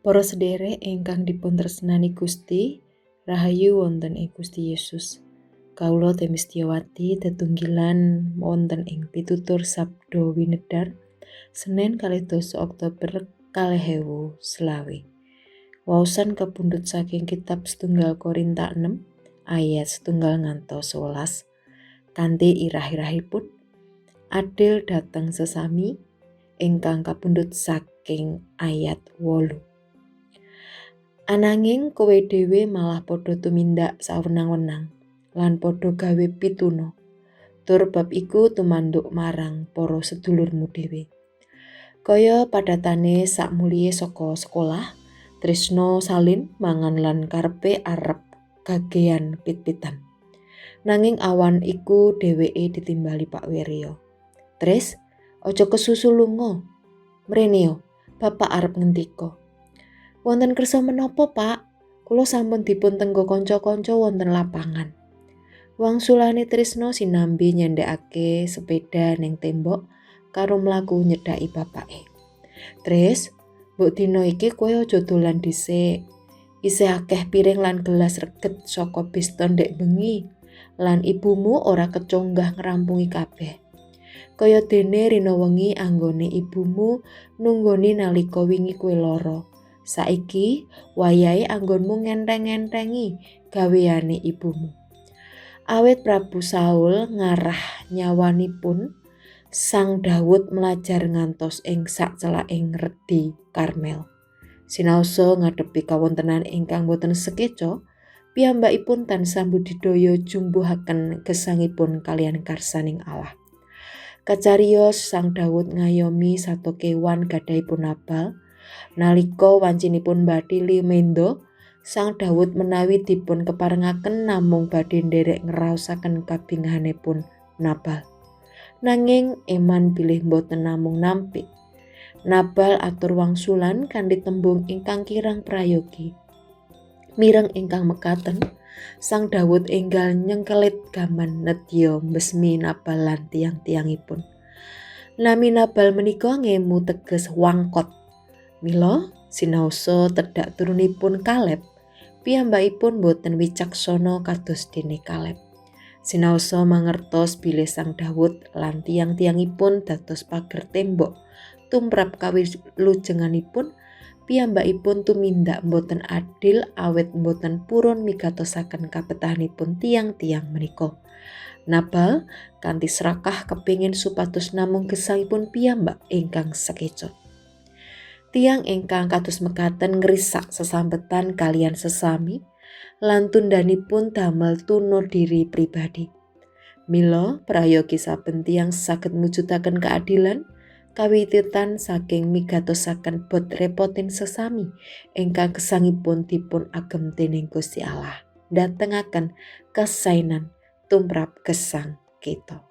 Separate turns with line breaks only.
Para sederek ingkang dipun tresnani Gusti, rahayu wonten ing Gusti Yesus. Kawula Temi Setiawati tetunggilan wonten ing pitutur Sabdo Winedar Senin 12 Oktober 2025. Waosan kapundhut saking kitab setunggal Korinta 6 ayat setunggal ngantos 11 kanthi irah-irahipun adil dhateng sesami ingkang kapundhut saking ayat 8. Ananging kowe dhewe malah padha tumindak sawenang-wenang lan padha gawe pituna. Tur bab iku tumanduk marang para sedulurmu dhewe. Kaya padatane sakmulihe saka sekolah, Trisno salin mangan lan karepe arep kagean pit-pitan. Nanging awan iku dheweke ditimbali Pak Wiryo. "Tris, aja kesusu lunga. Mreneo, Bapak arep ngendika." "Wonten kersa menapa, Pak? Kula sampun dipun tenggo kanca-kanca wonten lapangan." Wangsulane Trisno sinambi nyendhekake sepeda ning tembok karo mlaku nyedhaki bapake. "Tris, mbok dina iki kowe aja dolan dhisik. Isih akeh piring lan gelas reget saka pesta ndek bengi lan ibumu ora keconggah ngrampungi kabeh. Kaya dene rina wengi anggone ibumu nunggoni nalika wingi kowe lara. Saiki wayahe anggonmu ngenteng-ngentengi gaweane ibumu." Awit Prabu Saul ngarah nyawanipun, Sang Daud mlajar ngantos ing sacelaking redi Karmel. Sinaosa ngadepi kawontenan ingkang boten sekeca, piyambakipun tansah mbudidaya jumbuhaken gesangipun kaliyan karsaning Allah. Kacariyos Sang Daud ngayomi sato kewan gadhahipun Nabal. Nalika wancinipun bathili menda, Sang Daud menawi dipun keparengaken namung badhe nderek ngraosaken kabingahanipun Nabal. Nanging eman bilih boten namung nampik. Nabal atur wangsulan kanthi tembung ingkang kirang prayogi. Mireng ingkang mekaten, Sang Daud enggal nyengkelit gaman nedya mbesmi Nabal lan tiyang-tiyangipun. Nami Nabal menika ngemu teges wangkot. Mila sinaosa tedhak turunipun Kaleb, piyambakipun boten wicaksana kados dene Kaleb. Sinaosa mangertos bilih Sang Daud lan tiyang-tiyangipun dados pager tembok tumrap kawilujenganipun, piyambakipun tumindak boten adil awit boten purun migatosaken kabetahanipun tiyang-tiyang menika. Nabal kanthi srakah kepingin supados namung gesangipun piyambak ingkang sekeca. Tiyang ingkang kados mekaten ngrisak sesambetan kaliyan sesami lan tundhanipun damel tuna diri pribadi. Mila prayogi saben tiyang saged mujudaken keadilan kawiwitan saking migatosaken bot repotin sesami ingkang gesangipun dipun agem dening Gusti Allah. Ndatengaken kasainan tumrap gesang kita.